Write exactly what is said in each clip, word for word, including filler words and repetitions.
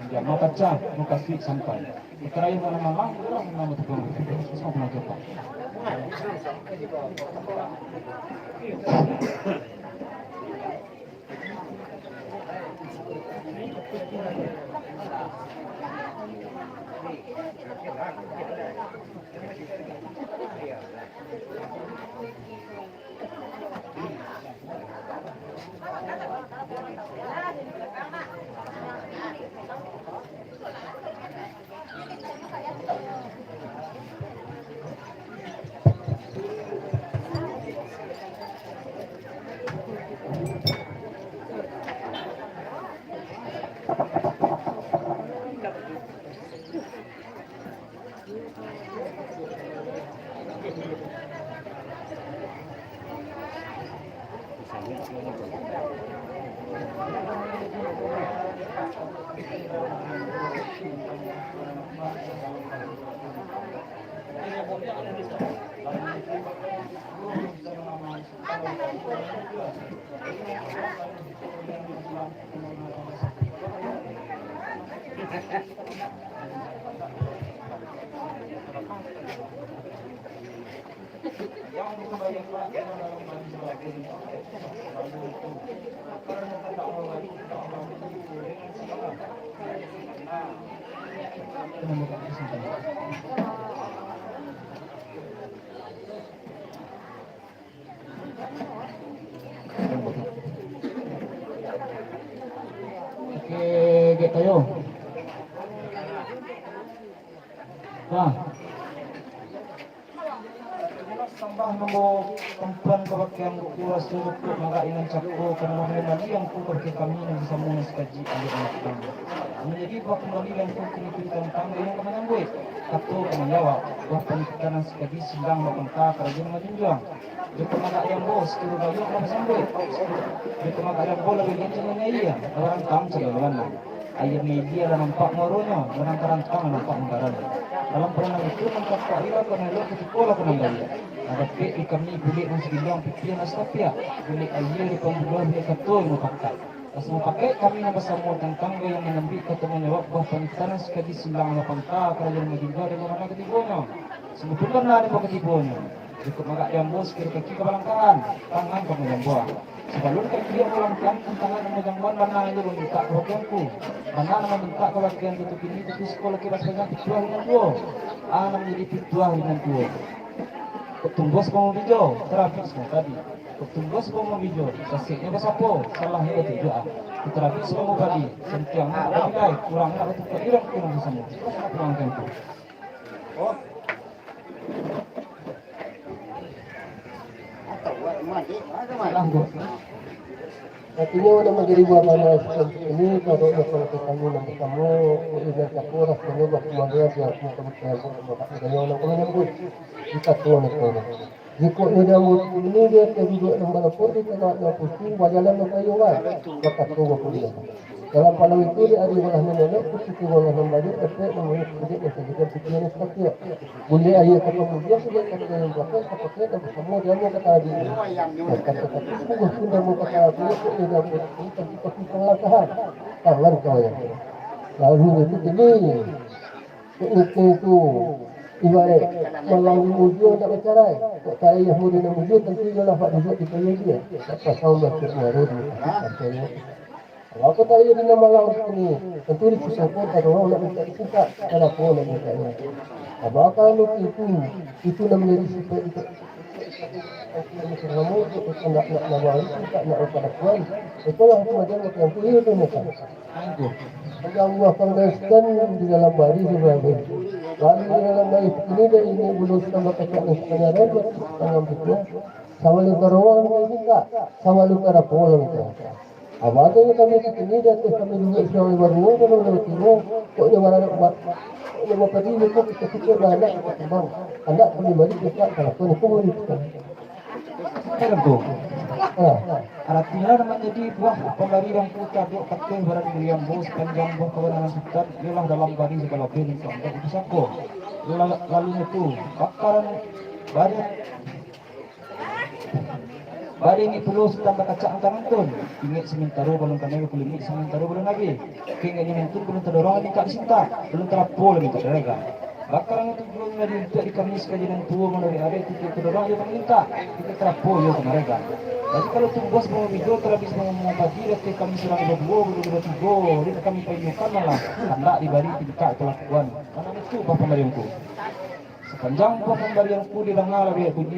Jama pacah, mukasuik sampai. Dikarayo mana malang, urang nama tukang. Susah pun cepat. Oke, Gek Tayo. Nah. Sambah mambawa tampuan kabaktian, raso lukuik magak ingan cako, karano mambali angku kabaktian kami nan basamo nan sakaji, adik anak kami. Manjadi buah kumbali angku kini kuri tantang, inyo ka manyambuik, kato ka manjawab, buah panitikan nan sakaji, silang bapangka, karajo nan bajunjuang. Jikok magak di ambo, sakiro gayuang lah basambuik. Jikok magak di ambo labiah lincah manyaia, barantang caliak balanang. Aia mailia lah nampak muaronyo, barantang-rantang lah nampak mudaranyo. Dalam paranang itu, nan kakak ila ka maelok, kutiko lah ka mambaliak. Nah, dapek di kami bulek nan sabilang, pipiah nan satapiak, bulek aia di pambuluah, bulek kato di mupakaik. Lah samupakaik kami nan basamo tantang gayuang manambiak kato manjawab, buah panitikan nan sakaji, silang bapangka, karajo nan bajunjuang, dek urang nan katibonyo. Sungguah pun bana dek urang katibonyo. Jikok magak di ambo, sakiro kaki ka balangkahan, tangan ka manjambuang. Sabalun kaki ambo langkahan, tangan ambo jambuang, bana nan ambo mintak kabake angku. Bana nan ambo mintak kabake angku tu kini, tu siko lakek basabanyak pituah di nan tuo. A nan manjadi pituah di nan tuo. Kok tumbuah sabongo bijo, tarabik sabongo padi. Kok tumbuah sabongo bijo, saseknyo basapo, salahnyo batujuah. Kok tarabik sabongo padi, santiangnyo nak bapilai, kurangnyo nak batuka, urang ka basamo. Siko nak pulang ka angku. Oh. Artinyo, nan manjadi buah bana sikap ini, taruih datang ka kami nan basamo, kok indak tako rasonyo bakumaria di aku kabupaten Bogor, Bapak Idayo nan kami nyambut di kato nan kami. Jikok indak mungkin ini, di ateh duduak nan balapor, di tangah nan putuih, bajalan nan payowan, bakato bakuliah. Dalam palau itu, di ari walah nan elok, kutiko walah nan baliak, dapek nan mangikuti nan sajo, pikia nan sapatiak. Buliah aia ka pamudian, buliah ka nan bakal, ka pakai nan basamo, di ambo ka tadi. Kata-kata puguh pun ambo ka tadi, kok indak mungkin, tapi tapi palangkahan. Tangan ka wayang. Lalu itu kini, kok itu, ibarat malam mujua ndak bacarai. Kok tayah muda nan mujua, tantu iyolah Pak Duduk di kayu dia. Tak pasal masuk baru di partai. Kalau kau tayah di nan malam kini, tantu di kisah kau tak tahu nak minta dicinta, tak ada pun nak minta. Abah kalau itu, itu nan manjadi sifat itu. Nak, nak, nak baru, tak nak rupa lakuan. Itulah kemudian waktu yang kuhir tu, macam. Angkuh. Yang buah panggaiskan di dalam baris tu, Ibrahim. Lalu di dalam baris ini, dari ini bulu tambah kacak dan sebenarnya, tangan betul. Sama lu tarawang minta, sama lu tarapo minta. Abah tu kami kini di ateh kami duduk siang lebar rumah, kalau lewat rumah, kok dia marah nak buat, kok dia buat tadi, dia pun kita-kita dah anak kita kembang. Anak kami balik dekat, kalau pun itu boleh kita. Kan tu. Ha. Aratinyo, nan manjadi buah pambari Angku taduak kateh barani diri ambo sapanjang buah kabanaran Sutan, iyolah dalam baris balabeh nan ka ambo pusako. La-, lalu nyo tu, bakaran badan, badan ni pulo Sutan bakacak angka nantun. Ingek samantaro balun kanai, bakulingik samantaro balun abih. Kok ingek nyo nantun, balun tadorong lai mintak disintak, balun tarapo lai mintak diragang. Bakaran tujuan nan diuntuak di kami sakaji nan tuo manuruik adat, titiok tadorong iyo ka mamintak, titiok tarapo iyo ka maragang. Jadi kalau tumbuah sabanguah bijo, talabih sabanguah padi, di ateh kami surang baduo, baduo batigo, di kami painyokan malah, kandak dibari pintak palakuan. Karano itu, Bapak Mariangku, sapanjang buah pambarianku didanga labiah bunyi,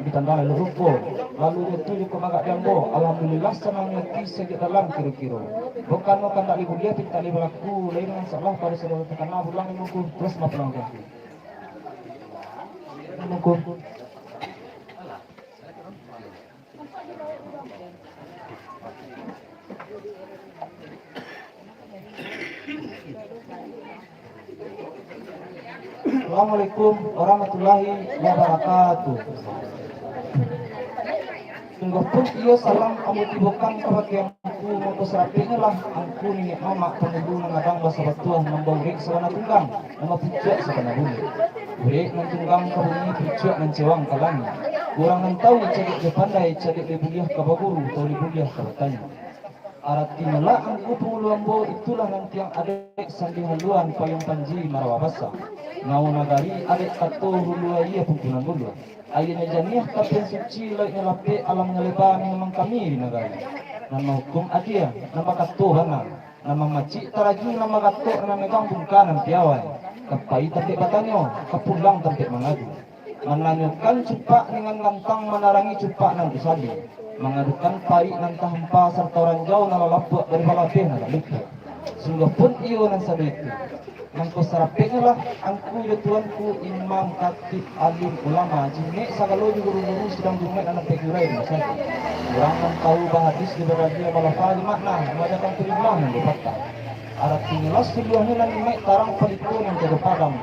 ditanda lalu rupo, lalu nyo tu juo magak di ambo, alhamdulillah, sanang ati sajak dalam kiro-kiro. Bukan kandak lai buliah, pintak lai balaku, lain nan salah pado salah takana, pulang mangko, terus mapulang. Assalamualaikum warahmatullahi wabarakatuh. Sungguahpun iyo salam ambo tibokan kabake angku, mangko sarapeknyo lah angku niniak mamak pangulu nan gadang basa batuah, nan baurek sabana tunggang, nan bapucuak sabana bumi. Urek nan tunggang ka bumi, pucuak nan cewang ka langik. Urang nan tawu cadiak jo pandai, cadiak jo buliah ka baguru, tawu jo buliah ka batanyo. Aratinyo lah angku pangulu ambo, itulah nan tiang adaik, sandi haluan, payuang panji, marawa basa. Ngawo nagari, adaik kato, hulu aia, pungkulan buluah. Aianyo janiah, tapian suci, lauiknyo lapek, alamnyo leba, nan mamangkami di nagari. Nan mahukum adia, nan bakato bana, nan mamacik taragi, nan bagatok, nan mamegang bungka nan piawai. Ka pai tampek batanyo, ka pulang tampek mangadu. Mananyokan cupak dengan gantang, manarangi cupak nan usali. Mangadukan parik nan tahampa, sarato ranjau nan lalapuak, dari balabeh nan tak lupo. Sungguahpun iyo nan sado itu. Mangko sarapeknyo lah angku jo tuanku, imam, khatib, alim, ulama, jimek sagalo jo guru-guru, sidang Jumaik nan ampek jurai di masajik. Urang nan tawu bahadis, jo baradia, balafa jo makna, mangajakan tu iman nan dipatah. Aratinyo lah sungguahnyo nan jimek tarang palito nan tiado padam,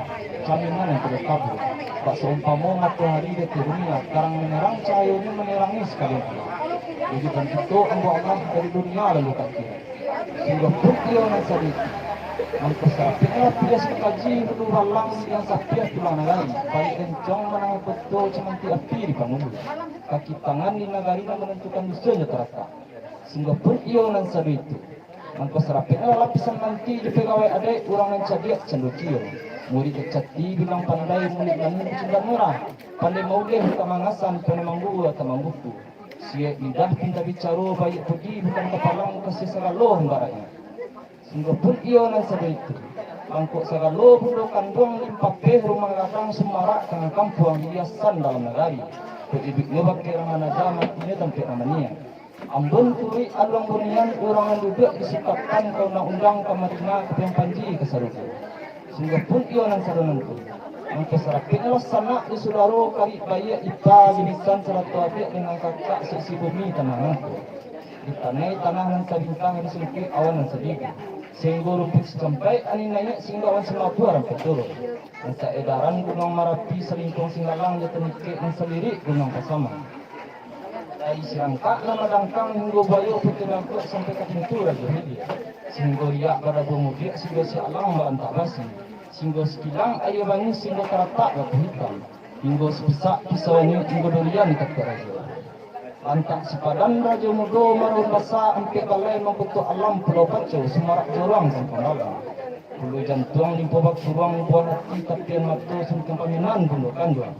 caminan nan tiado kabua. Bak saumpamo matohari di ateh dunia, tarang manyarang, cahayonyo manyarangi sakalian pulo. Ujukan kito ambo Allah dari dunia lalu ka akhirat. Sungguahpun iyo nan sado itu. Mangko sarapeknyo lah pias makaji, hulu balang, nan sapiah tulang nagari. Parik gancang manangah koto, cimantik api di pangulu. Kaki tangan di nagari nan manantukan dosonyo taratak. Sungguahpun iyo nan sado itu. Mangko sarapeknyo lah lapisan manti jo pagawai adaik, urang nan cadiak candokio. Murid nan cati bilang pandai, murid nan cundang murah. Pandai mauleh ka mangasan, pandai manggua ka mambuku. Siek lidah pinta bicaro, baiak budi bukan kapalang, kasiah sagalo handak rakyat. Sungguahpun iyo nan sado itu. Mangko sagalo bundo kanduang, limpapeh rumah gadang, sumarak tangah kampuang, hiasan dalam nagari. Kok iduiknyo bakeh rang nan aja, matinyo tampek rang baniaik. Ambon turuik aluang bunian, urang nan duduak di sukatan ka undang-undang, ka Madinah, ka Payuang Panji, ka sarugo. Sungguahpun iyo nan sado nanti. Mangko sarapiknyolah sanak jo sudaro, karib baiak, ipa binisan, sarato adiak dengan kakak, saisi bumi tanah nangko. Ditanai tanah nan sabingkah, disungkuik awan nan sabigo, sahinggo rumpuik sacampaik angin naiak, sahinggo awan samabua rampek turun. Nan saedaran Gunuang Marapi, salingkuang Singgalang, jo tanikek nan salirik Gunuang Pasaman. Dari Sirangkak nan madangkang, hinggo Buayo Putiah Bangkuak, sampai ka pintu Rajo Hilir, sahinggo riak barabuah mudiak, sahinggo sialang balantak basi, sahinggo sakilang aia bangih, sahinggo karatak batu hitam, hinggo sapisak pisau anyuik, hinggo durian Katuak Rajo. Lantak Sipadan Rajo Mudo, Maraun Basa, Ampek Balai, Mangkuto Alam, Pulau Paco, Sumarak Joruang, Sangkang Dalam, Bulu Jantuang, Limpo Bakuruang, Buah Ati, Tapian Mato, Suntiang Paminan, Bundo Kanduang.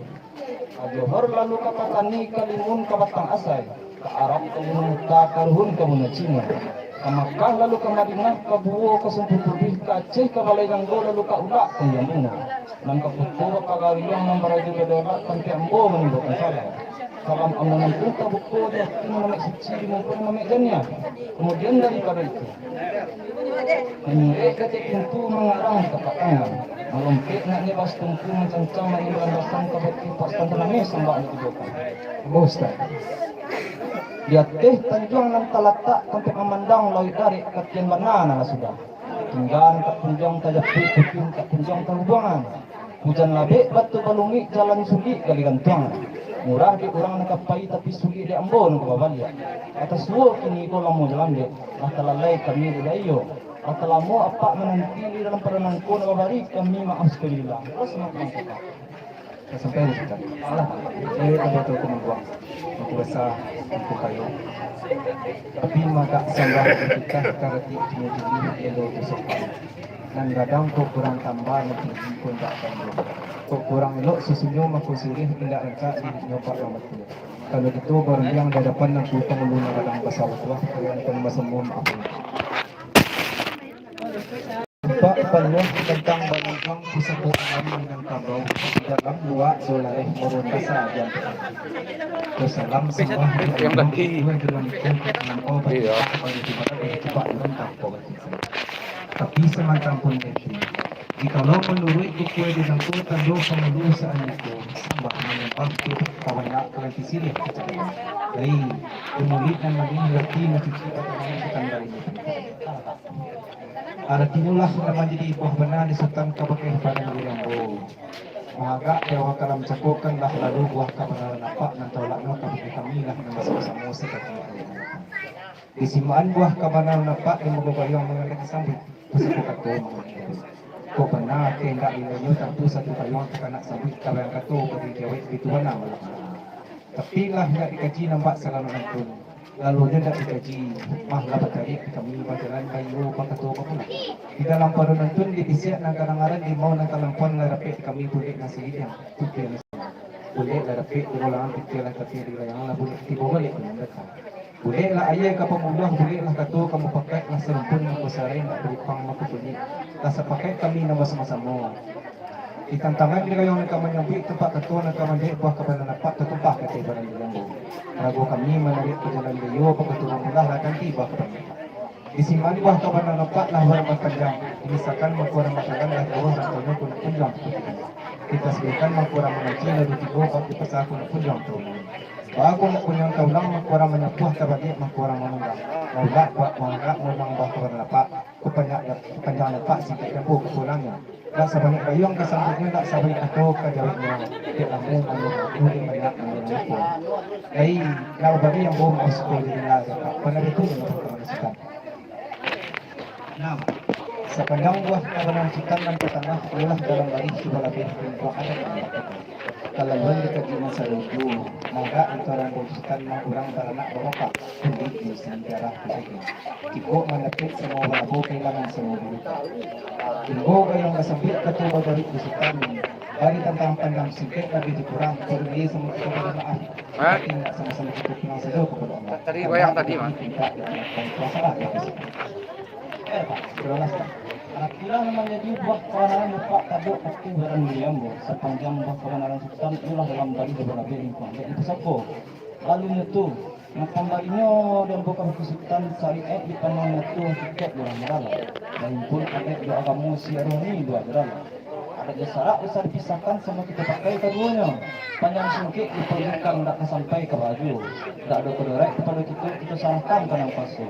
Ka Johor lalu ka Patani, Kalimun ka Batang Asai, ka Arab ka Gunung Unta, ka Ruhun ka Banua Cino, ka Makkah lalu ka Madinah, ka Buwo ka Sumpu Tuduih, ka Aceh ka Balai Nanggo, lalu ka Ulak Tanjuang Bungo, nan ka Kuto Bapagawiang, nan barajo badaulat, tampek ambo manimbokan salam. Salam ambo nan pun tabuko di ati nan amek suci, di muko nan amek janiah. Kamudian daripado itu, manyuruik kacek pintu, mangarang tapak tangan, malompek nak nyo bas tungku, mancancang nak nyo balandasan, ka batu pak santun nangih sambah ditibokan. Ustaz. Di ateh tanjuang nan talatak, tampek mamandang lauik darek, katian bana nan lah sudah. Tingga nan tak kunjuang tajapuik, puting tak kunjuang tahubuangan. Hujan labek, batu balunguik, jalan sulik, gali gantuang. Murah dek urang nan ka pai, tapi sulik dek ambo nan ka babaliak. Ateh suo kini ko lamo jo lambek, lah talalai kami dek daiyo. Lah talamo apak mananti di dalam padan nangko, nak babari kami maaf sakali lah. Terus maaf, Pak. Lah sampai lah, Sutan. Alah, iyo, ado tu kumangkuang. Mangku basa, mangku kayo. Tapi magak sambah, kita karati, kini tinggi, elo tu sopan. Nan gadang ko kurang tambah, nan tinggi ko indak tambah. Kok kurang elok susunyo, mangko siriah indak rancak, dirihnyo bak mamati. Kalau gitu, barundiang di hadapan Nangku Pangulu nan gadang basa tuah, kalian pun basamuo maaf. Bak panuah tantang balanjuang pusako alam Minangkabau, di dalam luak jo lareh Maraun Basa diantakan. Basalam sambah di Yang tadi. Dua dalam itu, melampau Iyo. Bagi di barat, di cubak dalam tangkau bagi. Tapi samantang pun itu, jikalau manuruik buku di nangko tando pangulu saanyo ko, sambah manyambah tu tabanyak kalanti siriah. Lai, di mulik nan manih roti mancuci batang tangan dari itu. Arati itulah nan manjadi buah bana di Sutan kabakeh badan diri ambo. Maagak di awak kalam cako kan lah lalu buah kabanaran apak nan taulaknyo kabakeh kami lah nan basamo-samo sakati. Disimaan buah kabanaran apak di muko gayuang mangandaki sambuik, pusako kato mangandaki. Kok bana kahandak dinyo tantu satu gayuang takanak sambuik tabayang kato bagi jawek bitu bana malam. Tapi lah indak dikaji nambak salamo nantun. Lalunyo indak dikaji, mah lah batarik di kami bajalan baiyo bakato bapulang. Di dalam parunan tun di bisiak nan kadangaran limau nan talampuan lah rapek di kami bulek nan silidiang, putiah nan sinan. Bulek lah rapek di bolangan putiah lah tapi di layangan lah bulek tibo baliak nan datang. Bulek lah aia ka pambuluah, bulek lah kato ka mupakaik, lah sarumpun mangko sarai indak balipang mangko bunyi. Lah sapakaik kami nan basamo-samo. Di tantangan di gayuang nan ka manyambuik, tampak kato nan ka manjahik buah kabanaran apak tatumpah ka ateh badan di ambo. Rago kami manarik pajalan baiyo, bakato bamulah lah ganti buah kabanaran apak. Disimaan buah kabanaran apak lah baramban panjang, dimisakan mangko urang batalan lah jauah rantaunyo ko nak kunjuang. Ditasbihkan mangko urang mangaji, lalu tibo bak di pasa ko nak kunjuang taulang. Baa ko nak kunjuang taulang mangko urang manyapuah, tabaliak mangko urang manunggang. Maulak bak maulak maulang buah kabanaran apak. Kapanjang, kapanjangan apak singkek jambu kapulangnyo. Nak sabanyak gayuang kasambuiknyo, nak sabanyak kato kajaweknyo. Dek lamo manyuruah, dek banyak manyuruah. Lai, nak babari ambo maoh siko jadi lah, Pak. Bana batua nan Pak Sutan. Nah, sapanjang buah kabanaran Sutan nan patangah, iyolah dalam barih cubo labiah tumpuak adat nan bakata. Kalaluan dikaji nan sarupo, mangga antaro ambo Sutan mah urang baranak babapak, kulik di sini darah di daging. Jikok mandapek samo balabo, kahilangan samo balita. Tibo gayuang basambuik, kato babarik di Sutan, bari tantangan panjang singkek, labiah jo kurang, padulie samo kito bari maaf. Hah? Tapi indak samo-samo kito pulang sajo kapado Allah. Tadi wayang tadi, Mak. Mintak di Allah, dan puasalah di Allah. Eh, Pak, sudahlah, Pak. Itulah nan manjadi buah kabanaran Bapak tabok ateh badan diri ambo, sapanjang buah kabanaran Sutan iyolah dalam barih jo balabeh lingkuang dek di pusako. Lalu nyo tu, nan pambarinyo di ambo ka Bukik Sutan, syariat dipandang mato, hakikat di urang dalam. Bahimpun adaik jo agamo, silaturahmi dua jo dalam. Raja sarak usah dipisahkan, samo kito pakai kaduonyo. Panjang singkek dipadulikan, dak ka sampai ka baju. Dak ado kodoraik kapado kito, kito sarahkan ka nan kuaso.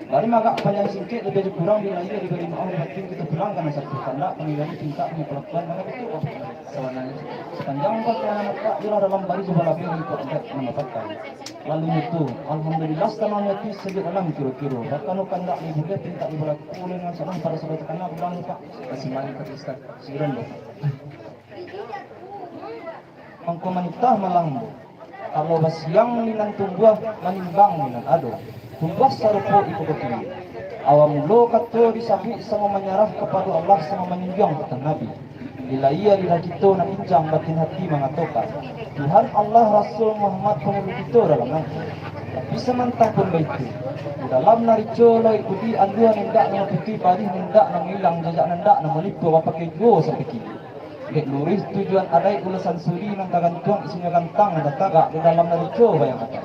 Bari magak panjang singkek, labiah jo kurang, di lahia, di bari maoh, di batin, kito pulang ka nan satu. Kandak maninggali tingkah, punyo kalakuan, mano kito. Sabananyo, sapanjang pangkiran apak, iyolah dalam bari jo balabeh, ikok adat nan bapakai. Lalu nyo tu, alhamdulillah, sanang ati sajo dalam kiro-kiro. Bakano kandak di buliah, pintak di balaku, uleh nan sadang pado sadang takana, pulang, Pak. Kasih mari, Pak Ustaz. Siran, Pak. Mangko manitah malam, kalau basiang di nan tumbuah, manimbang di nan ado. Tumbuah sarupo iko bakini. Awal mulo kato disabuik samo manyarah kapado Allah, samo manjunjuang patang Nabi. Di lahia lidah kito nan bincang, batin hati mangatokan, Tuhan Allah, Rasul Muhammad, pangulu kito dalam nangko. Tapi samantang pun baitu, di dalam nan rico lauik budi, alua nan indak nan putuih, barih nan indak nan ilang, jajak nan indak nan malipua, bapakai juo sampai kini. Dek luruih tujuan adaik, ulo sansuri nan tagantuang, isinyo gantang nan tatagak, di dalam nan rico bayang adat.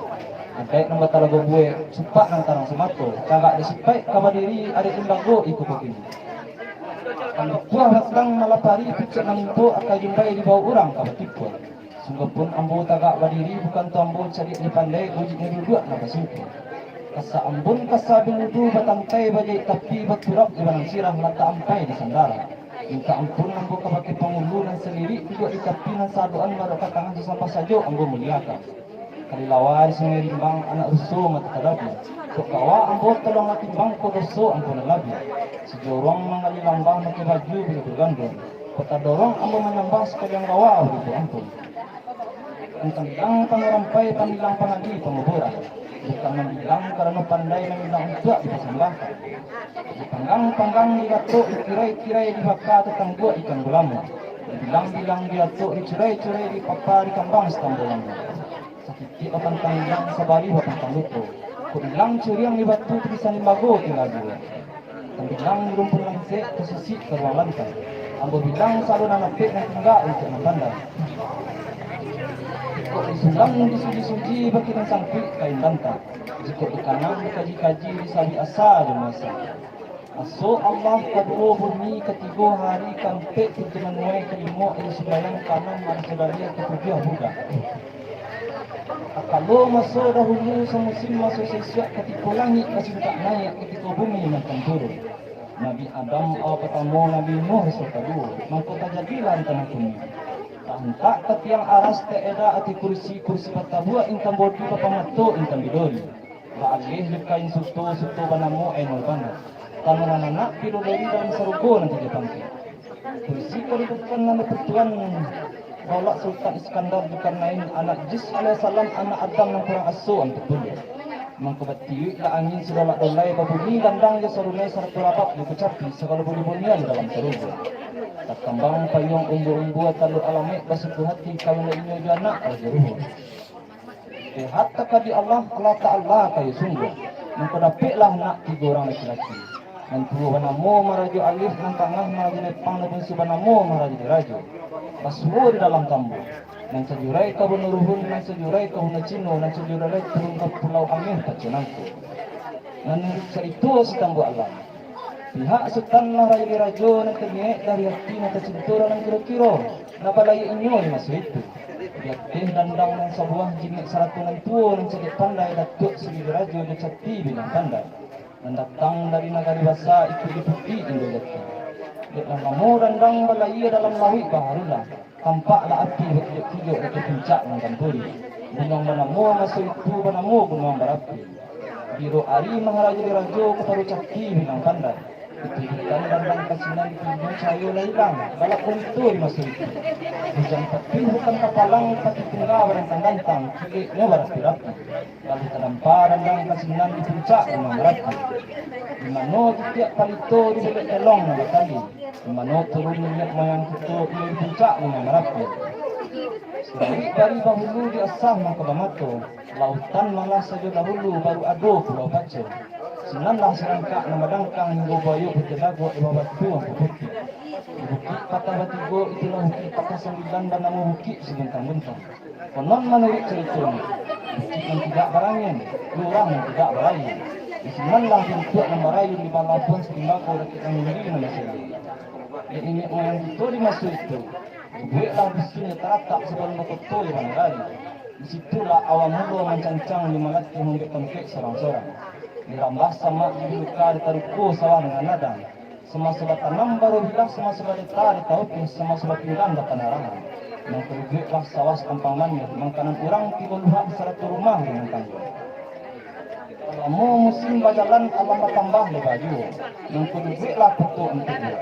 Adaik nan batalago buek, supak nan tarang sumato, tagak di sipaik ka badiri, adaik limbago iko bakini. Kan buah batang malapari, pucuak manimpo, akai jumbai dibao urang ka batipuan. Sungguahpun ambo tagak badiri, bukan tu ambo cadiak jo pandai, bujuiknyo duduak nan basimpuan. Kasa ambun, kasa biludu, batantai bajaik tapi, baturap di banang sirah, latak ampai di sandara. Mintak ampun ambo kabake pangulu nan salirik duduak di tapi, nan saadokan baruak ka tangan, sasambah sajo ambo muliakan. Kalilawa di Sungai Rimbang, anak ruso mato tadabu. Kok kawa ambo tolonglah timbang, kok doso ambo nan labiah. Sajorong manggali lambah, makai baju biludu ganduang. Kok tadorong ambo manyambah, sakaliang gawa baduduak ampun. Tantang bilang pangarampai, pambilang pangadi panguburan. Bukan mambilang karano pandai, mambilang untuak dipasambahkan. Dipanggang-panggang, digatok, dikirai-kirai, dibaka, tatangguak ikan gulamo. Dibilang-bilang, diatok, dicurai-curai, dipapa, dikambang satambo lamo. Sakitik bapantang ilang, sabarih bapantang lupo. Kok ilang curiang di batu, tulisan limbago tingga juo. Tambilang rumpun langsek, tasisik ka ruang lantai. Ambo bilang sado nan apek, nan tingga untuak nan pandai. Jikok disulang disuji-suji, bakinan sangkuik kain bantai. Jikok dikanang dikaji-kaji, disabuik asa jo muasa. Aso Allah kaduo, bumi katigo, hari kaampek, pintu manuai kalimo, aia sumbayang kaanam, maraso dalia katujuah budak. Akalo maso dahulu, samusim maso saisuak, katiko langik basintak naiak, katiko bumi mantan turun. Nabi Adam awa patamo, Nabi Nuh rasul kaduo, mangko tajadilah di tanah bumi. Taantak ka tiang aras, taeda ateh kursi, kursi batabuak intan bodi, bapamato intan bidori. Baalih jo kain suto, suto banamo Ainul Bana. Tanaman anak bidodari dalam sarugo nan tigo pangkek. Kursi kadudukan nan bapatuan Daulat Sultan Iskandar Zulkarnain, anak Jis alaihissalam, anak Adam nan kurang aso untuak dulu. Mangko batiuiklah angin sidolak-dolai, babunyi gandang jo sarunai, sarato rabab jo kacapi, sagalo bunyi-bunyian dalam sarugo. Takambang payuang umbua-umbua, talun alamaik basukuah hati, kawinlah inyo jo anak rajo luhur. Sehat takadi Allah, Allah Ta'ala kayo sungguah. Mangko dapeklah anak tigo urang laki-laki. Nan tuo banamo Marajo Alif, nan tangah Marajo Lepang, nan bungsu banamo Marajo Dirajo. Basuo di dalam tambo. Nan sajurai ka Bunuh Ruhun, nan sajurai ka Bunuh Cino, nan sajurai turun ka Pulau Ameh Paco nangko. Nan carito si Tambuak Alam. Pihak Sutan Maharajo Dirajo nan taniaik dari ati nan tacinto dalam kiro-kiro, nan balayia inyo di maso itu. Di ateh dandang nan sabuah, jingek sarato nan tuo, nan cadiak pandai, Datuak Sri Dirajo jo Cati Bilang Pandai. Nan datang dari nagari basa, ikuik diputi Indo Jati. Dek nan lamo dandang balayia dalam lauik baharulah. Tampaklah api bakijok-kijok di puncak nan tampuri. Gunuang banamo maso itu banamo Gunuang Barapi. Biro ari Maharajo Dirajo kapado Cati Bilang Pandai. Itu hutan dandang ka sinan, di pinyo cahayo lah ilang, balak kulito di maso itu. Hujan patuih bukan kapalang, patuih tungga badantang-dantang, kileknyo barapi-rapi. Lalu tadampa dandang ka sinan di puncak Gunuang Barapi. Di mano titiak palito di belek telong nan batali. Di mano turun niniak moyang kito, iyo di puncak Gunuang Barapi. Surang dari bahulu di asah mangko bamato, lautan malah sajo dahulu, baru ado Pulau Paco. Sinanlah sirangkak nan badangkang, hinggo buayo putiah daguak di bawah batu ampu putiah. Di Bukik Patah Batigo, itulah Bukik Patah Sambilan, banamo Bukik Siguntang-guntang. Konon manuruik caritonyo, bukik nan tidak barangin, lurah nan tidak baraia. Di sinanlah runtuak nan barayun, di balabuah salimbago, rakik nan giri nan baselo. Niniak moyang kito di maso itu, dibueklah dusun nan taratak sabalun bakoto di Banagari. Di situlah awal mulo mancancang jo malatiah mambuek pangkek sorang-sorang. Dirambah samak di Buluka, ditaruko sawah dengan ladang. Samaso batanam barobilah, samaso baleta ditawakih, samaso bapinggang bapanarahan. Mangko dibueklah sawah sapampang maniah, makanan urang tigo luhak sarato rumah dengan tanggo. Salamo musim bajalan, alam batambah leba juo. Mangko dibueklah koto untuak juo.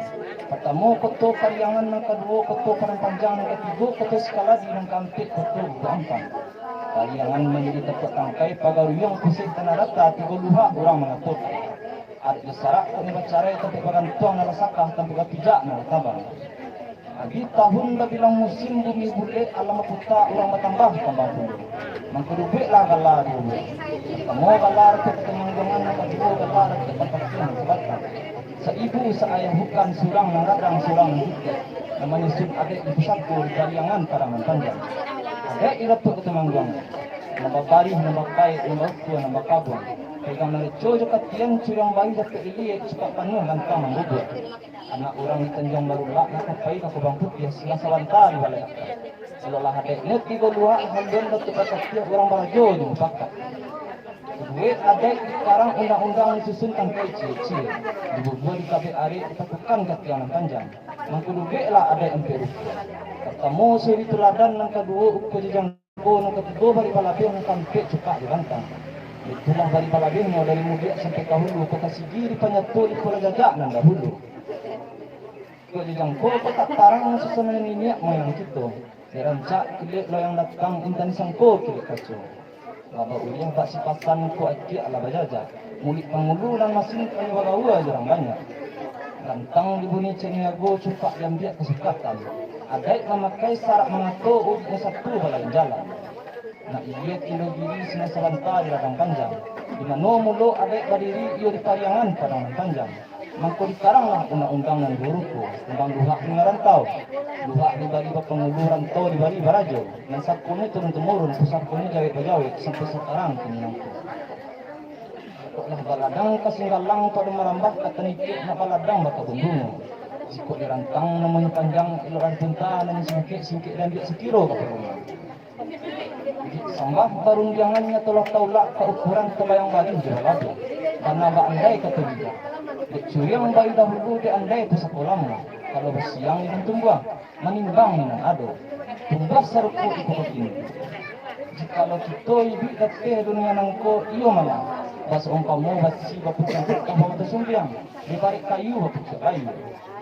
Partamo koto Pariangan, nan kaduo koto Padang Panjang, nan katigo koto Sikaladi, nan kaampek koto Bukik Ampang. Pariangan manjadi tampuak tangkai, pagaruyuang puseh tanah data, tigo luhak urang mangatokan. Adat jo sarak kok nyo bacarai, tampuak bagantuang nan lah sakah, tampuak bapijak nan lah tabang. Abih tahun babilang musim, bumi bulek, alam baputa, urang batambah tambang puluah. Mangko dibueklah gala duo buah. Partamo gala Datuak Tumangguangan, nan kaduo gala Datuak Pampatiah nan sabatang. Saibu saayah bukan, surang nan gadang, surang nan jutek. Nan manyusun adaik di pusako, di Pariangan Padang Nan Panjang. Adaik di Datuak Tumangguangan, nan babarih, nan bapaek, nan baukua, nan bakabuang. Pegang nan reco jo katian, curiang barih dapek liliek, cupak panuah gantang nan bubuak. Anak urang di Tanjuang Barulak, nan ka pai ka Kubang Putiah, singgah sabanta di Balai Akan. Kalau lah adaiknyo tigo luhak, haluan Datuak Pampatiah, urang barajo jo mupakat. Duo adaik dikarang, undang-undang disusun tangkai ciek-ciek, dibubua dikabek arek, dipatukan ka tiang nan panjang. Mangko dibueklah adaik ampek rukun. Partamo suri tuladan, nan kaduo ukua jijang ko, nan katigo bari balabeh, nan kaampek cupak jo gantang. Itulah bari balabehnyo dari mudiak sampai ka hulu, kok kasigi dipanyato di pola jajak nan dahulu. Kok jijang ko, kok tak tarang susunan niniak moyang kito. Dek rancak kilek loyang datang, indak disangko kilek kaco. Lah bauliah bak sipasan, kok akiak lah bajajak. Mulik pangulu nan masin, panyo bagaua jo urang banyak. Rantang dibuni cek niago, cupak diambiak kasukatan. Adaik mamakai sarak mangato, ujuiknyo satu balain jalan. Nak iyo kilo giri, singgah sabanta di ladang panjang. Di mano mulo adaik badiri, iyo di Pariangan Padang Nan Panjang. Mangko dikaranglah undang-undang nan duo rupo, undang luhak di marantau. Luhak dibari bapangulu, rantau dibari barajo. Nan sakonyo turun-tumurun, pusakonyo jawek-bajawek, sampai sakarang kini nangko. Kok lah baladang ka Singgalang, pado marambah ka Tanah Itiak, nak baladang bakabun bungo. Jikok dirantang namonyo panjang, elok lah dipunta, nan singkek-singkek diambiak sakiro ka parundiang. Sambah parundiangan nyo tu lah taulak ka ukuran tambayang barih jo balabeh. Bana baandai kato bijak. Dek curiang barih dahulu, dek andai pusako lamo. Kalau basiang di tumbuah, manimbang nan ado. Tumbuah sarupo iko bakini. Jikalau kito iduik di ateh dunia nangko, iyo malah basaumpamo basi bapucuak putah bamato sumbiang, di parik kayu bapucuak layu.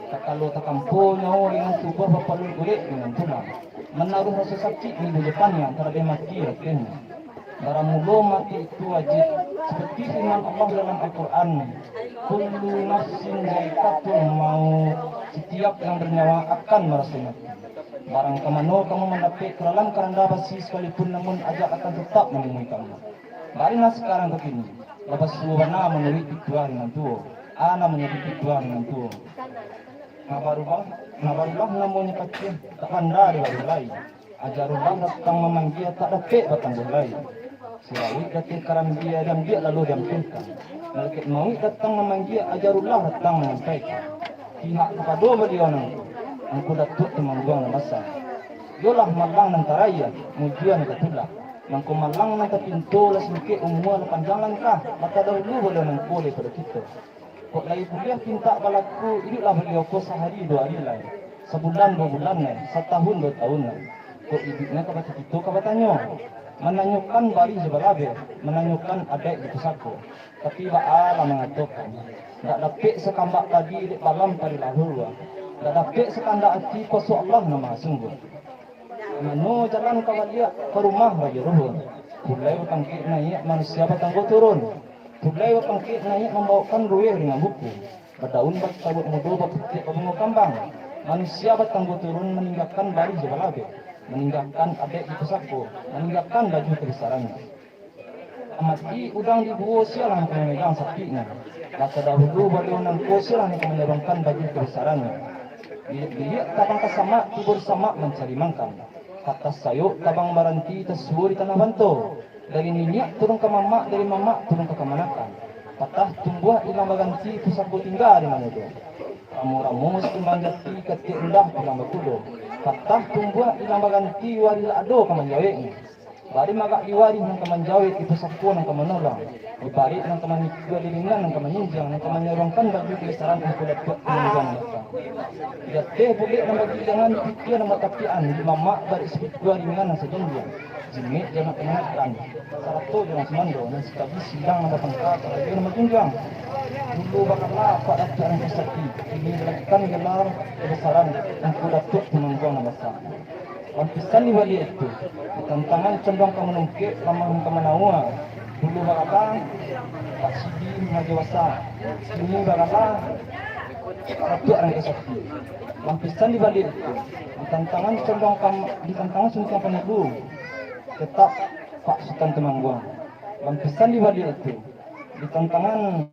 Takalo takampo nyawo dengan tubuah, bapaluik gulek dengan tulang. Manaruih raso sakik, nimbul jo paniang, talabeh mati ratehnyo. Baramulo mati itu wajib, seperti firman Allah dalam Al-Quran, "Kullu nafsin zaikatul maut," setiap yang bernyawa akan maraso mati. Barang ka mano kamu mandapek, ka dalam karanda basi sekalipun, namun ajal akan tetap manimui kamu. Barilah sakarang ko kini, lah basuo bana manuruik pituah nan tuo. A namonyo pituah nan tuo. Nah barulah, nah barulah namonyo paciah, tak panda di baruah lai. Ajarullah datang mamanggia, tak dapek batangguah lai. Sirawik datang karambia, diambiak lalu diampunkan. Malaikat mauik datang mamanggia, ajarullah datang manyampaikan. Pihak kapado baliau nangko, Angku Datuak Tumangguang nan basa. Iyolah malang nan taraia, mujua nan tatulak. Mangko malang nan tapinto, lah singkek umua, lah panjang langkah, lah tadahulu baliau nangko daripado kito. Kok lai buliah pintak balaku, iduiklah baliau ko sahari duo hari lai, sabulan duo bulan lai, satahun duo tahun lai. Kok iduiknyo ka bakito ka batanyo, mananyokan barih jo balabeh, mananyokan adaik jo pusako. Tapi baa lah mangatokan, ndak dapek sakambak padi dek balam padi lahua, ndak dapek sakandak ati kuaso Allah nan maha sungguah. Mano jalan ka baliak, ka rumah Rajo Ruhun. Pulai bapangkek naiak, manusia batanggo turun. Pulai bapangkek naiak mambaokan ruweh dengan buku. Badaun bataruak mudo, baputiak babungo kambang. Manusia batanggo turun, maninggakan barih jo balabeh, maninggakan adaik jo pusako, maninggakan baju kabisarannyo. Amati udang di guo, sia lah nan ka mamegang sapiknyo. Lah tadahulu baliau nangko, sia lah nan ka manyorongkan baju kabisarannyo. Biliak-biliak tabang ka samak, tibo di samak mancari mangkan. Patah sayok tabang baranti, tasuo di tanah banto. Dari niniak turun ka mamak, dari mamak turun ka kamanakan. Patah tumbuah ilang baganti, pusako tingga di mano juo. Ramo-ramo sakumbang jati, katiak indah ilang bakudo. Patah tumbuah ilang baganti, wari lah ado ka manjaweknyo. Bari magak di wari nan ka manjawek, di pusako nan ka manolong. Di barek nan ka mangikua, di ringan nan ka manjinjiang, nan ka manyaruangkan baju kaisaran Angku Datuak Tumangguang Basa. Di ateh bulek nan bagijangan, di pikia nan batapiakan, di mamak barek sapitua, ringan nan sajinjiang. Jimik jo nan ka mangakan, sarato jo nan sumando, nan sakaji silang nan bapangka, karajo nan bajunjuang. Dulu bakala Pak Datuak Angku Sati, kini balakukan gala kabasaran Angku Datuak Tumangguang Nan Basa. Lapisan di baliak itu, di tantangan condong ka manungkek, lamah ka manaua. Dulu bakala Pak Sidi Rajo Basa, kini bakala Datuak Angku Sati. Lapisan di baliak itu, di tantangan condong ka, di tantangan suntiang panulu, tetap Pak Sutan Tumangguang. Lapisan di baliak itu, di tantangan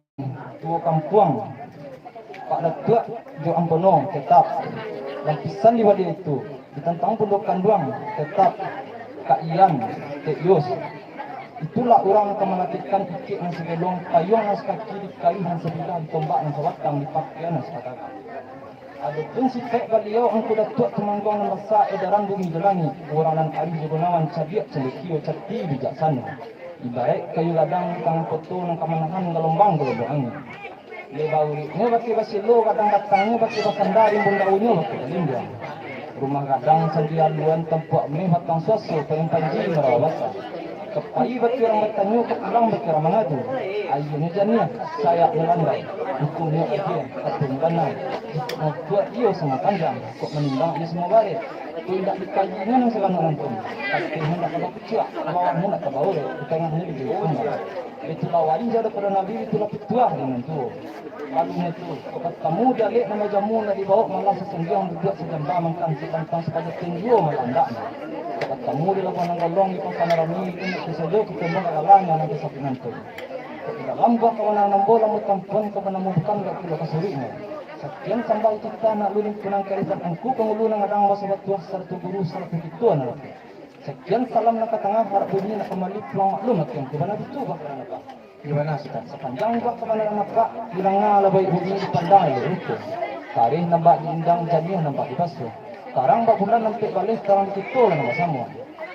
tuo kampuang, Pak Datuak jo Ampono, tetap. Lapisan di baliak itu, di tantangan Pondok Kanduang, tetap Kak Ian, Tek Yus. Itulah urang ka malakekkan ikek nan sagelong, payuang nan sakaki, di kayu nan sabilah, di tombak nan sabatang, di pakian nan sakatara. Adopun sipaik baliau Angku Datuak Tumangguang Nan Basa, edaran bumi jo langik, urang nan arih jo gunawan, cadiak candokio, cati bijaksano. Ibaraik kayu gadang di tangan koto, nan ka manahan galombang galubuak angin. Leba uriknyo bakeh baselo, gadang batangnyo bakeh basanda, rimbun daunyo bakeh balinduang. Rumah gadang sandi aluan, tampuak meh batang suaso, payun panji marawa basa. Ka pai bakeh urang batanyo, ka pulang bakeh urang mangadu. Ayunyo janiah, sayaknyo landai, bukunyo agiah, katonyo bana. Jikok mangkuak iyo samo panjang, kok manimbang iyo samo barek. Kok indak dikaji inyo nan sabananyo tu, katonyo indak ka bakucuak, bawahnyo indak ka baurek, di tangahnyo dijadi kumbang. Itulah wali jado pado nabi, itulah pituah di nan tuo. Lalu nyo tu, ka batamu di alek nan bajamu, nak dibaok malah sasandiang, duduak sajamba makan satantang, sapaja teng juo malah andaknyo. Ka batamu di labuah nan golong, di pangka nan rami, inyo tu sajo kito manggalanyo nan kasakinan tu. Kok di dalam buah kabanaran ambo, lah mutampuan ka banamu bukan, gak pulo ka suriknyo. Sakian sambah titah nak lulun punang karisan Angku Pangulu Nan Gadang Basa Batuah, sarato guru, sarato kito nan rapi. Sakian salam nan ka tangah, harap bunyi nak kambali pulang maklum, akan ka bana bitu bah ka bana napa. Di bana, Sutan? Sapanjang buah kabanaran apak, dilanga lah baik bunyi, dipandang elok rupo. Tareh nampak diindang, janiah nampak dibasuah. Tarang bak bulan nampek baleh, tarang di kito lah nan basamo.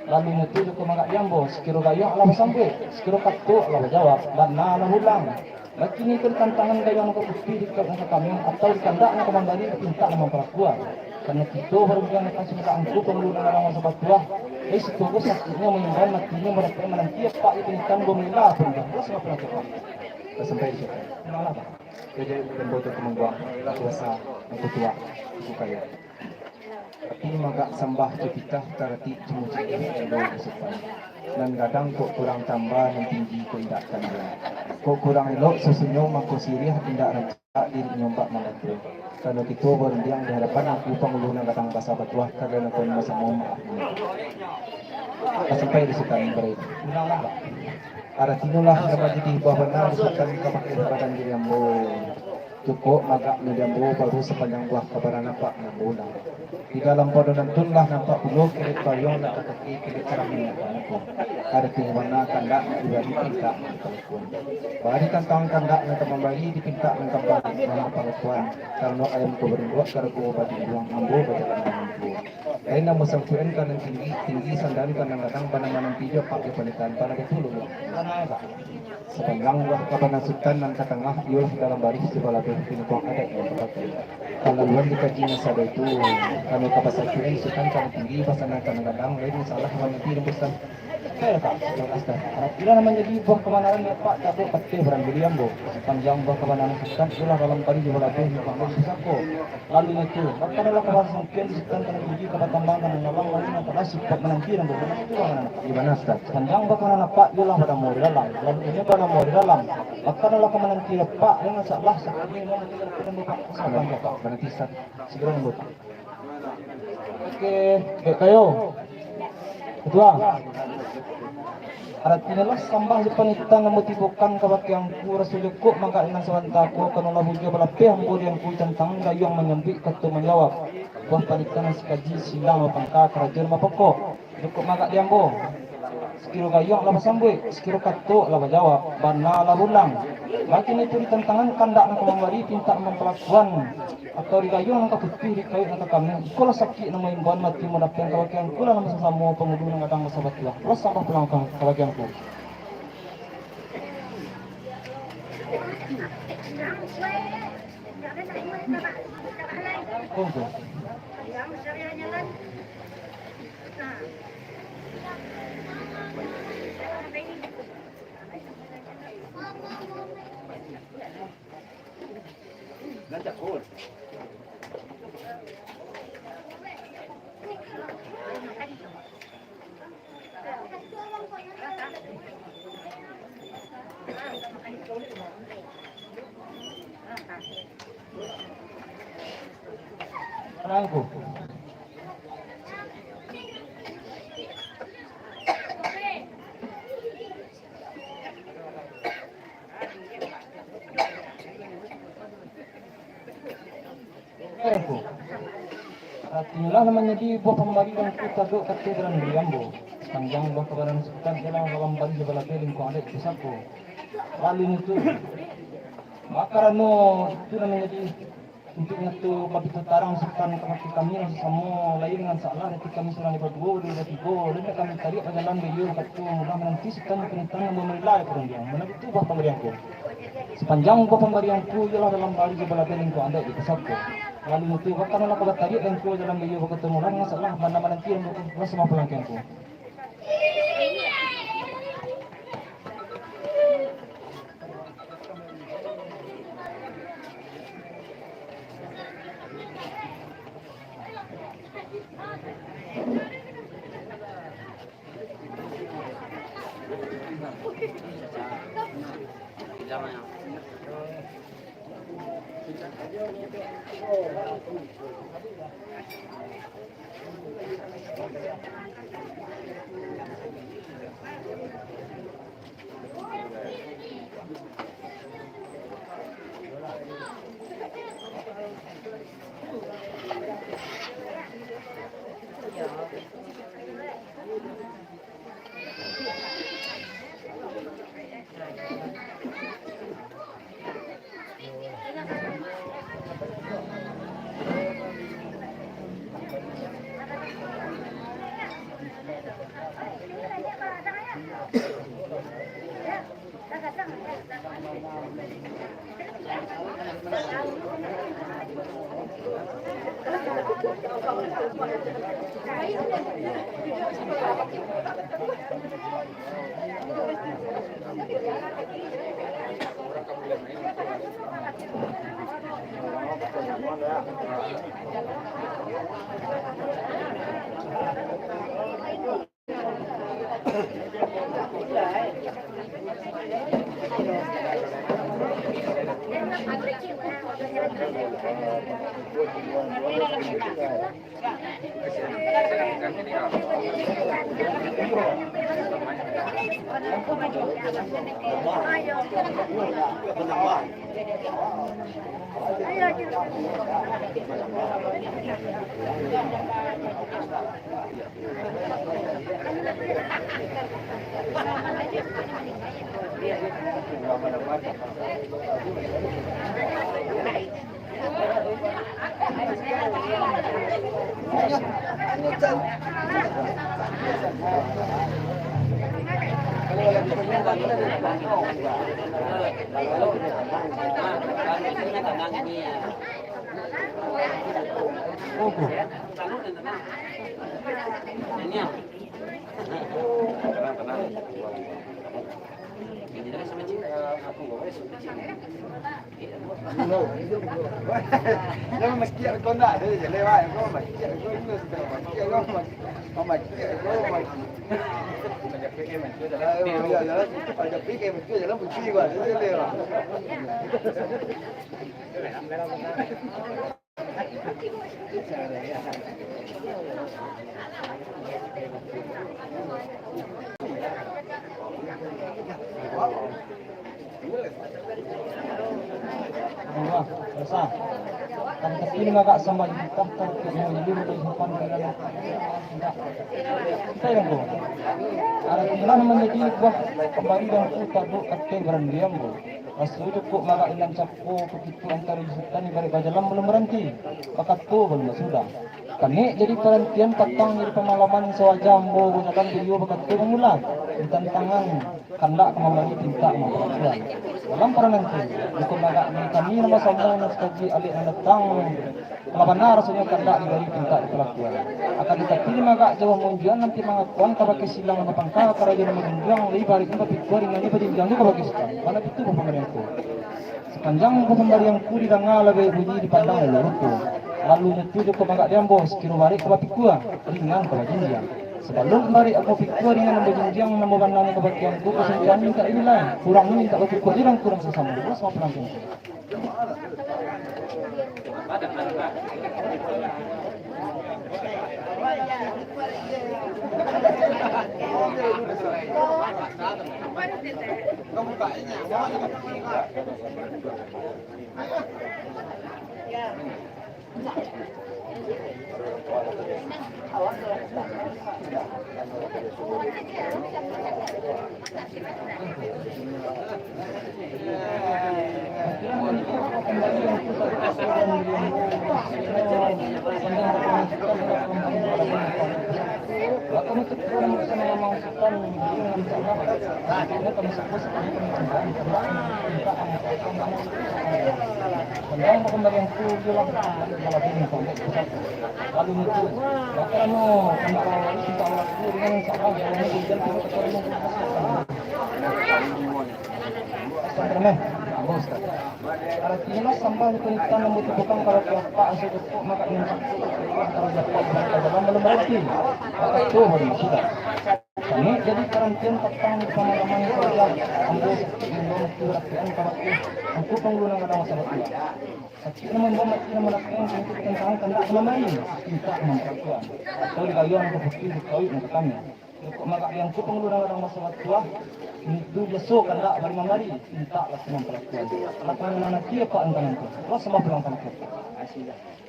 Lalu nyo tu juo magak di ambo, sakiro gayak lah basambuik, sakiro kato lah bajawab, bana lah ulang. Bakini ko ditantangan gayuang nan ka putih, dikauik nan ka kamiang, atau dikandak nan ka mambari, dipintak nan mampalakuan. Karano kito barundiang di pasukan Angku Pangulu Nan Gadang Basa Batuah, eh, sitogo sakiknyo maimbau, matinyo maratok mananti, apak di panitan bamila pun dah, puas lah pulang cepat. Lah sampai di situ. Pulang lah, Pak. Jadi, dan bocor kemangguang, kuasa, yang kutuak, suka ya. Tapi magak sambah jo titah, taratik jo muji, elo jo sopan. Nan gadang kok kurang tambah, nan tinggi kok indak tandang. Kok kurang elok susunyo, mangko siriah indak rancak, diri nyombak mambantu. Kalau kito barundiang di hadapan Angku Pangulu Nan Gadang Basa Batuah, karano kami basamo maaf. Lah sampai di Sutan, barai. Ulang lah, Pak. Aratinyo lah, nan manjadi buah bana, Sutan, ka bakeh badan diri ambo. Cukuik magaknyo di ambo, baru sapanjang buah kabanaran apak nan baulang. Di dalam pado nan tun lah nampak pulo, kilek payuang nan ka kaki, kilek caramin nan ka muko. Arati bana kandak nan dibari, pintak nan ka lakuan. Bari tantang kandak nan ka mambari, dipintak nan ka mambari, nan ka lakuan. Karano ayam ko barinduak, karago badinduang, ambo bajalan mananti. Lain nan basangkuik ka nan tinggi, tinggi sandan ka nan gadang, bana mananti jo apak jo panitan, bana batua lo. Sapanjang buah kabanaran Sutan nan ka tangah, iyolah dalam barih jo balabeh, pinutuang adaik nan bapakai. Kalaluan dikaji nan sado itu, kami ka basangkuik Sutan ka nan tinggi, basandan ka nan gadang, lain masalah mananti rumpusan. Oke, Pak, sudah, sudah. Alah nan manjadi buah kabanaran apak, tak buek pateh barang diri ambo. Sapanjang buah kabanaran Sutan, iyolah dalam barih jo balabeh, pinutuang adaik nan bapakai. Lalu nyo tu, bakanalah ka basangkuik di Sutan ka nan tinggi, ka batambang ka nan lalang, lalu nan ka basipek mananti nan babuah itu ka nan apak. Di bana, Sutan? Sapanjang bakanaran apak, iyolah badamo di dalam, lalu inyo badamo di dalam. Bakanalah ka mananti apak, inyo salah sakali nan bapak sapanjang apak. Mananti, Sutan. Sagalo nan bapak. Oke, baik kayo. Ketua. Aratinyo lah sambah jo panitan ambo tibokan kabake angku, raso jo kok magak nan sabanta ko, karano lah bujua balapeh ambo di angku, tantang gayuang manyambuik kato manjawab. Buah panitan nan sakaji silang bapangka, karajo nan bapokok. Jo kok magak di ambo. Sakiro gayuang lah basambuik, sakiro kato lah bajawab, bana lah bulang. Baitu itu ditantangan kandak nan ka mambari pintak mampalakuan, atau di gayuang nan ka putuih, di kayuang nan ka kameh, ikolah sakik nan maimbauan mati mudapeng ka bagianku lah nan basasamo pangulu nan gadang basabatuah. Lah sabah pulang ka, ka bagianku. Tunggu. Rangku. Rangku. Artinyo lah nan manjadi buah pambari Rangku tadok kato dalam diri ambo. Sapanjang buah kabaran Sutan ialah dalam bari jo balabeh lingkuang adaik pusako. Lalu itu, maka karano itu nan manjadi Untuak nyato babito tarang Sutan kabake kami nan sasamo, lain nan salah, dek kami surang jo baduo, dek batigo, lain kami tariak bajalan baiyo bakato, mudah mananti Sutan jo panitahan nan bamarila jo parundiang. Mano itu buah pambarian ko. Sapanjang buah pambarian ko, iyolah dalam bari jo balabeh lingkuang adaik di pusako. Lalu itu, baka nan lah ka batariak den ko jalan baiyo bakato, mudah nan salah, bana mananti nan baku, lah sambah pulang ka den ko. Oke. Tenang, tenang. Ini yang sama cik, eh, aku bawa esok cik. Jangan makiak kau nak, dia je lewat. Kau makiak kau ni, sudah makiak kau, mak-, kau makiak kau, mak-, Pajak P K M tu jalan, oh, ya, jalan, Pajak P K M tu jalan, benci gua, dia je lewat. Wah, biasa. Kan kecil agak sama juta, kan kecil juta, kan kecil juta. Kita yang go. Aratinyo manjadi buah pambari dangku taduak ateh barandiang tu. Raso jo kok marak inan cako, bakitu antaro jo Sutan ibarat bajalan balun baranti, bakato balun basudah. Kanek jadi parantian, patang jadi pamalaman, sawajah ambo bajalan, baliau bakato bamula, di tantangan kandak ka mambari pintak mampalakuan. Dalam parananti, di kok marak di kami nan basamo nan sakaji alek nan datang, Lah bana rasonyo kandak dibari pintak dipalakuan. Akan tatapi, di magak jauah munjuan nanti mangakuan kabake silang nan bapangka, karajo nan manjunjuang, labiah barik nan bapikua, ringan nan bajinjiang jo kabake Sutan. Bana bitu buah pambariangku. Sapanjang buah pambariangku didanga, labiah bunyi dipandang lalu rupo. Lalu nyo tu jo kok magak di ambo, sakiro barik ka bapikua, ringan ka bajinjiang. Sabalun barik ambo pikua, ringan ambo jinjiang, nan bana nyo kabake angku, kasantian mintak dinilai, kurang nyo mintak bapikua jo dangku nan sasamo. Bos, maaf, penonton. Aratinyo, sambah di panitahan nan ditubuhkan kabake apak, asa cukuik, maka mintak cukuik, kalau dapat, kalau dalam balun baranti, maka tu baru sudah. Kami jadi parantian patang di pamalaman saja, ambo sakik nan mamati barapian kabake angku pangulu nan gadang basa batua. Sakik nan mambuek mati nan manapian, untuk tantangan kandak ka mambari, mintak mampalakuan. Atau digayuang ka putih, dikawik nan ka kami. Kok magak di angku pangulu nan gadang basa batua, itu biaso kandak bari mambari, mintak lah ka mampalakuan. Alah ka mano nanti, apak nan tanang tu. Lah sambah pulang ka Mekah.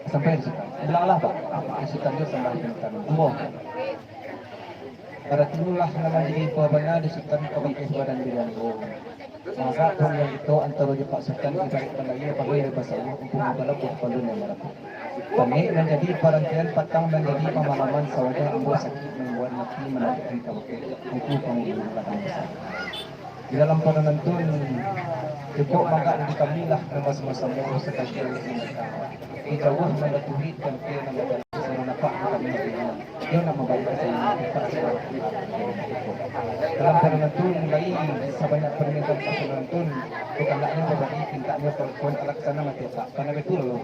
Sampai di Sutan. Bilanglah, Pak. Apak Sutan tu sambah di Sutan. Ambo. Aratinyo lah nan manjadi buah bana di Sutan kabake badan diri ambo. Maka pun nan itu antaro jo Pak Sutan ibarat balayia, balayia basawah, umpamo balabuah balun nan marapuak. Kanek manjadi parantian, patang manjadi pamalaman, sawajah ambo sakik mambuek mati manapian kabake angku pangulu nan gadang basa. Di dalam paranantun, cukuik magak di kami lah nan basamo-samo sakali di mata. Di jauah nan baturuik tampil nan badalam, samo nampak di kami di dalam. Iyo nak mambari kasih. Dalam paranantun, mulai sabanyak parmintaan paranantun, tu kandaknyo babari pintaknyo palakuan alaksana mati apak. Karano itu lalu.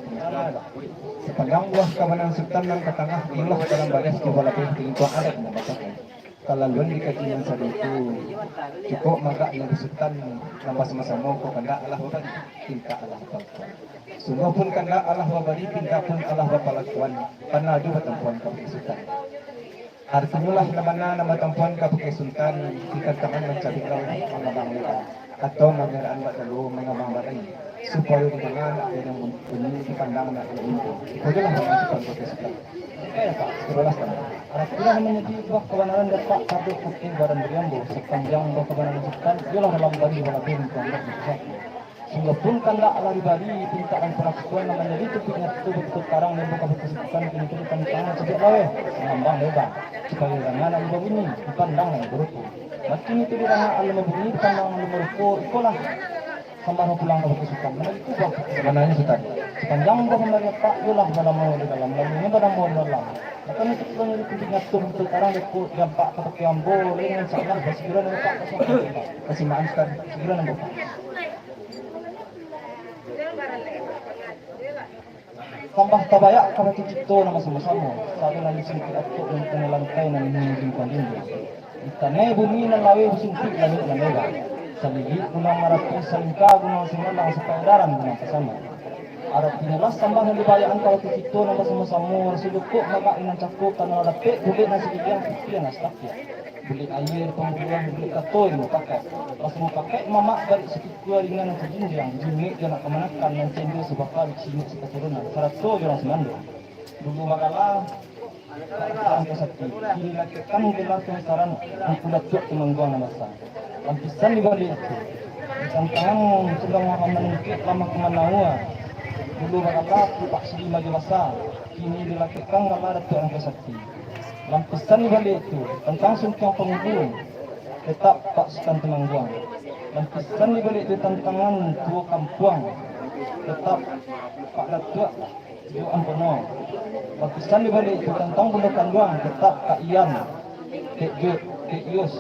Sapanjang buah kabanangan Sutan nan ka tangah, iyolah dalam baris jo balabeh di lingkuang adat nan batakan. Kalaluan dikaji nan sado tu, cukuik magak nan di Sutan nan basamo-samo ko kandak alah babari, pintak alah bapalakuan. Sungguah pun kandak alah babari, pintak pun alah bapalakuan, bana jo batampuan kabake Sutan. Aratinyo lah nan bana nan batampuan kabake Sutan, di tantangan mancabik lauik mangambang leba, atau manyarak bak dalo mangambang badai. Supayo didanga nak gadang bunyi, dipandang nak gadang bunyi. Iko jolah nan Sutan kabake Sutan. Eh, Pak, sudah lah, Sutan. Aratinyo manjadi buah kabanaran di apak taduak ateh badan diri ambo, sapanjang buah kabanaran Sutan, iyolah dalam bari balabeh mintak ampek mintak satu. Sungguah pun kandak lah dibari, pintak nan palakuan nan manjadi tumpik nyato bakitu tarang, nan buka bakitu Sutan, kini tu ditantangan mancabik lauik, mangambang leba, supayo didanga nak gadang bunyi, dipandang nak gadang rupo. Makin itu didanga alun babunyi, dipandang alun barupo, ikolah sambah pulang kabake Sutan. Mano itu, Bang? Sabananyo, Sutan, sapanjang buah pambari apak, iyolah balamo di dalam, lalunyo balamo di dalam. Maka itu pulang dari pintu nyato, pintu tarang, dapek dampak kabake ambo, lain insya Allah, basagiro nan dapat. Kasimakan, Sutan, sagiro nan dapat. Sambah tabayak kabake kito nan basamo-samo, sado nan di sungkuik atok nan di tangah lantai nan di lingkuang dinding. Di tanah bumi nan laweh basungkuik langik nan leba. Salilik gunung Marapi, salingka gunung Singgalang, sapaedaran gunung Pasama. Aratinyo lah sambah nan dibayakan kabake kito nan basamo-samo, raso jo kok magak nan cako, karano lah dapek bulek nan sagiliang, putiah nan satapiak. Bulek aia di pambuluah, bulek kato di mupakaik. Raso mupakaik mamak barik sakikua, ringan nan tajinjiang, jingek jo anak kamanakan, nan cendo sabaka, cinek sakaturunan, sarato jo urang sumando. Dulu bagala, Angka Sakti, kini lakekkan gelar kabesaran Angku Datuak Tumangguang nan basa. Lapisan di baliak itu, di tantangan Sumbang Maha Manungkek Lamah Kumanaua, dulu bagala Pak Sidi Majo Basa, kini dilakekkan gala Datuak Angka Sakti. Lapisan di baliak itu, tantang Sungkiang Pangulu, tetap Pak Sutan Tumangguang. Lapisan di baliak itu, tantangan Tuo Kampuang, tetap Pak Datuak Juk Ampono. Lapisan di baliak itu, tantang Bundo Kanduang, tetap Kak Ian, Kek Juk, Kek Yus.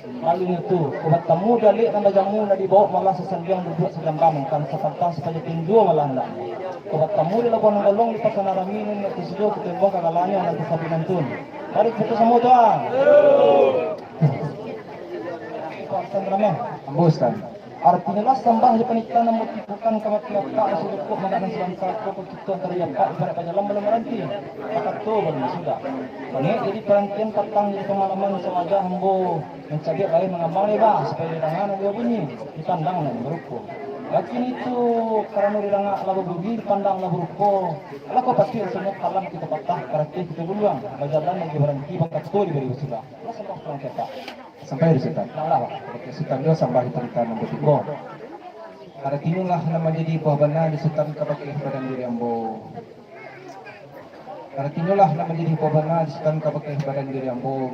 Lalu itu, ko batamu di alek nan bajamu, nan dibawok malah sasandiang duduak sajamba mangkan, sapantang sapaja tinjua malah andaknyo. Ko batamu di labuah nan golong, di pasa nan rami, nan indak tasudo, kito imbau ka galanyo, nan tasabuik nantun. Mari kito samo doa. Pak Hasan Ramah. Ambo, Ustaz. Artinyo lah sambah jo panitahan nan batipukan kabake Apak, sudah kok mangganan sabanta ko, ko kito antaro Apak ibarat bajalan balun baranti, bakato balun basudah. Bangik jadi parantian, patang jadi pangalaman, sawajah ambo mancabiak lai mangambang leba, supayo didangan nan babunyi, dipandang nan barupo. Bakini tu karano didanga lah babunyi, dipandang lah barupo. Alah ko patuik rasanyo kalam kito patah, karateh kito guluang, bajalan lai baranti, bakato dibari basudah. Lah sambah pulang ka Apak. Sampai di Sutan. Lah, lah. Oke, Sutan jo sambah di panitahan nan batiko. Aratinyo lah nan manjadi buah bana di Sutan kabake badan diri ambo. Aratinyo lah nan manjadi buah bana di Sutan kabake badan diri ambo.